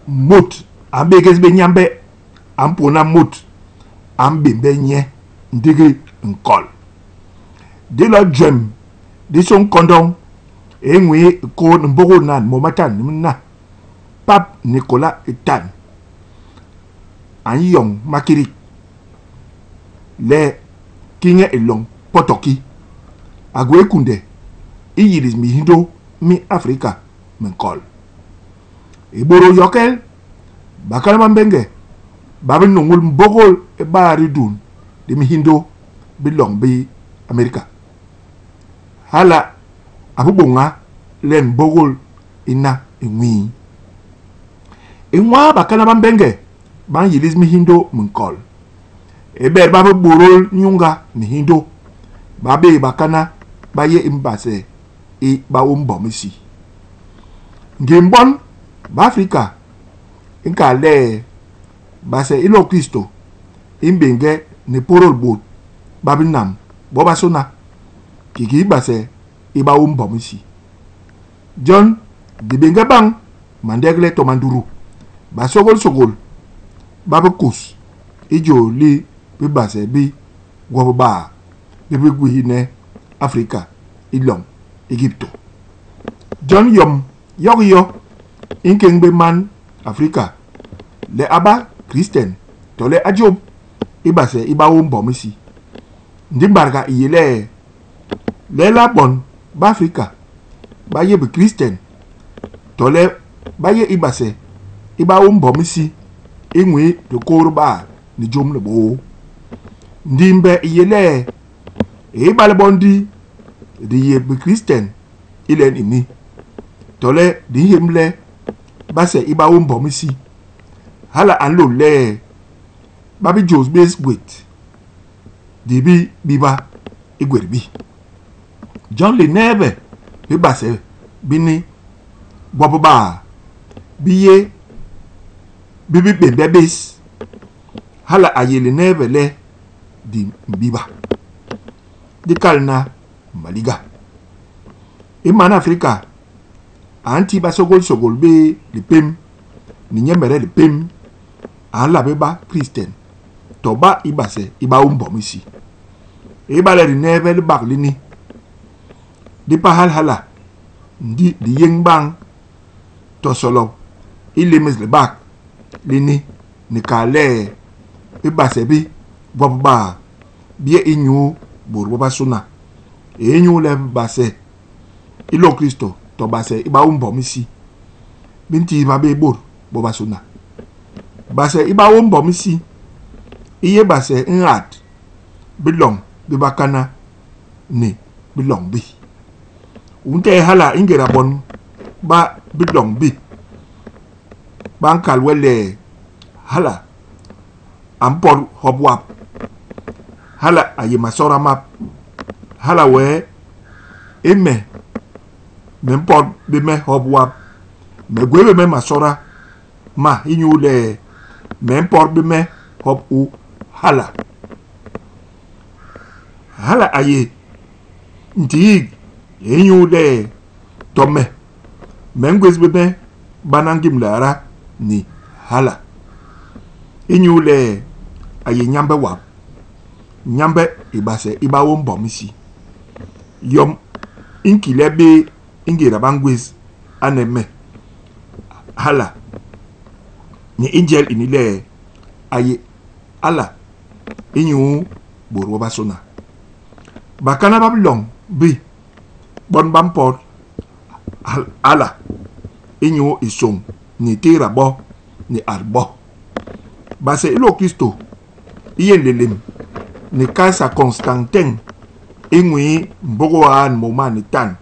Mut a mbégés bé Nyambe a mpôna mut a mbémbe nye ndigi nkol. Dilo juem di sôñ kondoñ i nwii kôn mbôgôl nan mômatan ni na, Pape Nicolas Itan a nyoñ makidik le kiñe i loñ Potoki a gwé kunde i yilis minhindô mi Afrika minkol. I bôdôl yokel, bakana ba Mbenge ba bi nuñul mbôgôl i ba didun di minhindô bi loñ bi Amérika. Hala a bi bôña len mbôgôl ina i nwii. I nwaa bakana ba Mbenge ba nyilis minhindô minkol, i bet ba bi bôdôl nyuñga minhindô ba bé bakana ba yé i base i baôm mbom isi. Ngim bon ba Afrika i nkal le base i Lôk Kristô i mbéñge ni pôdôl bôt ba binam bobasôna kiki base i baôm mbom isi. Jon di béñge bañ mandegle to mandutu basôgôlsôgôl ba bi kôs i jôl li bibase bi gwobibaa bi bi gwéhne Afrika i loñ Égiptô. Jon yom yo ki yo i nkéñ bé man Afrika le a ba kristen tole a jôp i base i baôm mbom isi. Ndi mbadga i yé le, lelaa bon ba Afrika ba yé bikristen tole ba yé i base i baôm mbom isi i nwii dikôô dibaa ni jôm li bôô? Ndimbhe i yé le, ibale bo ndi di yé bikristen i len ini, tole di nhémle base i baôm mbom isi, hala a nlôl le ba bi jôs bés gwét, di bi biba i gwét bi. Jon lineebe bibase bini gwobibaa bi yé bi bi bémbe bés, hala a yé lineebe le di mbiba. Di kalna maliga. I man Afrika a nti basôgôlsôgôl bé lipém ni nyemede lipém, a nla bé ba kristen to ba i base i baôm mbom isi. Ibale di neebe libak lini, di pahal hala, ndi di yéñ bañ to solop i lémés libak lini ni kal le bibase bi gwobibaa bi yé inyu bôt bobasôna, inyule base i Lôk Kristô to base i baôm mbom isi bi ntihba bé bôt bobasôna. Base i baôm mbom isi i yé base i ñat biloñ bi bakana ni biloñ bi. U ntehe hala i ngéda bon ba biloñ bi ba nkal we le hala a mpot hop wap, hala a yé masôda map, hala wee i me me mpot bé me hop wap, me gwé bé me masôda ma inyule me mpot bé me hop u hala. Hala a yé ntiik inyule to me me ngwés bé me bana ngim lara ni hala, inyule a yé Nyambe wap, Nyambe i base i baôm mbom isi. Yom i nkile bé i ngéda ba ngwés ane me hala ni i njel ini le a yé Allah inyu bôt bobasôna. Bakana ba biloñ bi bon ba mpot Allah inyu i sôñ ni tééda bo ni at bo. Base i Lôk Kristô i yé nlélém ni Kaisa Constantin i nwii mbôgôl aa ni môma ni tan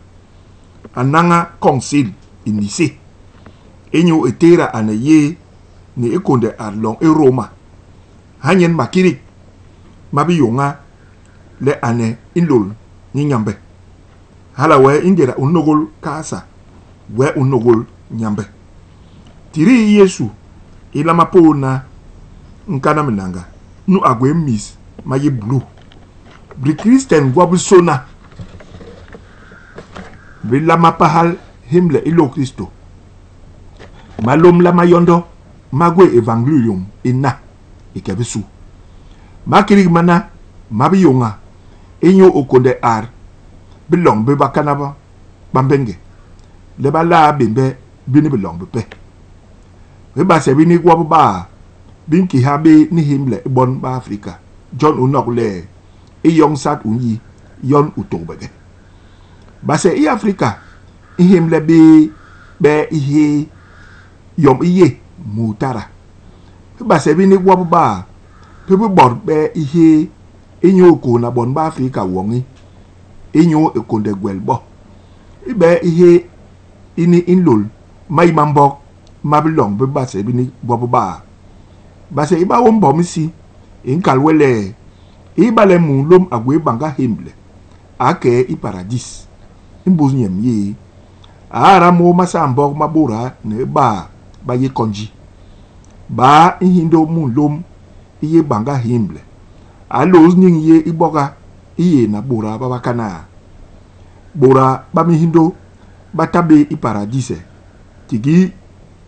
a naña concile i Nicée inyu i tééda ane yé ni i kônde at loñ i Rôma. Ha nyen makidik ma bi yôña le ane i nlôl ni Nyambe. Hala wee i ngéda u nôgôl Kaisa, wee u nôgôl Nyambe. Tiri i Yésu i nlama pôôna nkana minanga nu a gwé mis ma yé blu. Bikristen gwobisôna bi nlama pahal hémle i Lôk Kristô. Malômbla ma yondo. ma gwé Evanglium ina i ke bisu. Makidik mana ma biyôña inyu ikônde ad biloñ bi bakana ba Mbenge le ba laa bembe bini biloñ bipe. Bibase bini gwo bibaa bi nkiha bé ni hémle i bon ba Afrika. Jon u nok le i yoñ sat u nyi, yon u tôgbege. Base i Afrika i nhémle bé bee i héé yom i yé mutara. Bibase bini gwo bibaa bi bibot bee i héé inyu ikôhna bon ba Afrika woñi, inyu ikônde gwel bo. I bee i héé ini i nlôl mayi ma mbok ma biloñ bi base bini gwo bibaa. Base i baôm mbom isi i nkal we le ibale munlôm a gwéé bañga hémle, a kee i paradis i mbus nyemb yéé. A ada môô masaambok ma bôda ni baa ba yé konji. Baa i nhindô munlôm i yé bañga hémle, a lôôs niñ yé i boga i yééna bôda ba bakana? Bôda ba minhindô ba ta bé i paradis kiki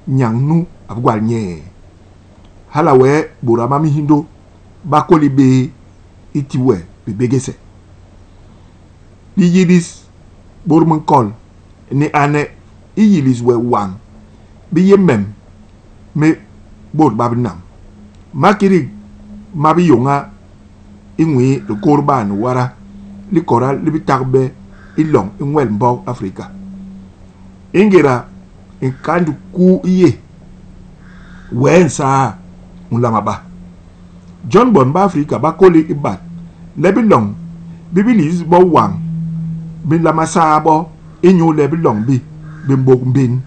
nyañ nu a bigwal nye. Hala wee bôda ba minhindô ba kôli bé i ti we bibégés. Liyilis bôt minkol ni ane i yilis we wañ bi yé mem mi bôt ba binam. Makidik ma biyôña i ñwii dikôô ni wada likoda li bitagbe i loñ i Nwelmbok Afrika. I ngéda nkand kuu i yé, wee nsaa u nlama ba. Jon bon ba Afrika ba kôli i bat le biloñ bi bi lis bo wañ bi nlama saa bo inyule biloñ bi bi mbôk mbén.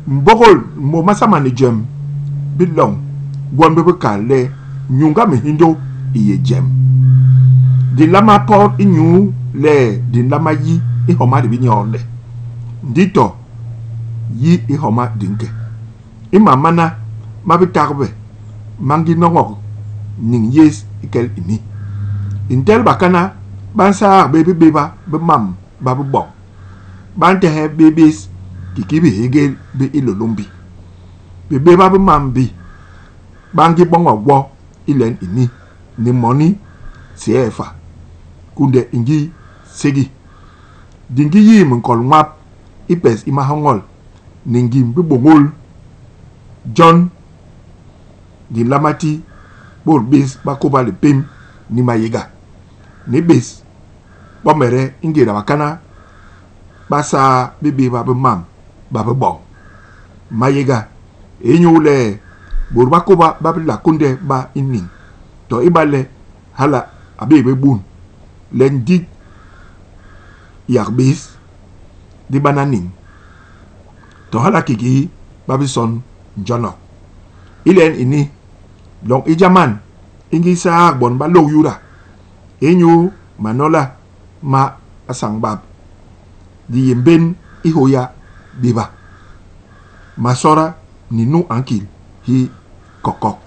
Mbôgôl môô masamal ni jém biloñ gwon bi bikal le nyuñga minhindô i yé jem. Di nlama pot inyu le di nlama yi i homa di bi nyodne, ndi to yi i homa di nke. I mam mana ma bitagbe ma ngi noñok niñ yés i kel ini. I ntel bakana ba nsaak bé bibéba bi mam ba biboñ. Ba ntehe bé bés kiki bihégél bi Hilôlômbi. Bibéba bi mam bi ba ngi boñok gwo i len ini ni moni CFA kunde i ngi ségi. Di ngi yii minkol nwap i pes i mahoñol ni ngim bibôñôl. Jon di nlama ti bôt bés ba kôba lipém ni mayéga ni bés bomede i ngéda bakana ba saa bibéba bi mam ba biboñ. Mayéga inyule bôt ba kôba ba bi la kunde ba i niñ to ibale hala a bé bé bun le ndik yak bés di bana niñ to hala kiki ba bi son njonok. I len ini, loñ i Jaman i ngi saak bon ba Lôk Yuda inyu manola ma basañ bap. Di yé mbén i hôya béba. Masoola ni nu a nkil hi kokok.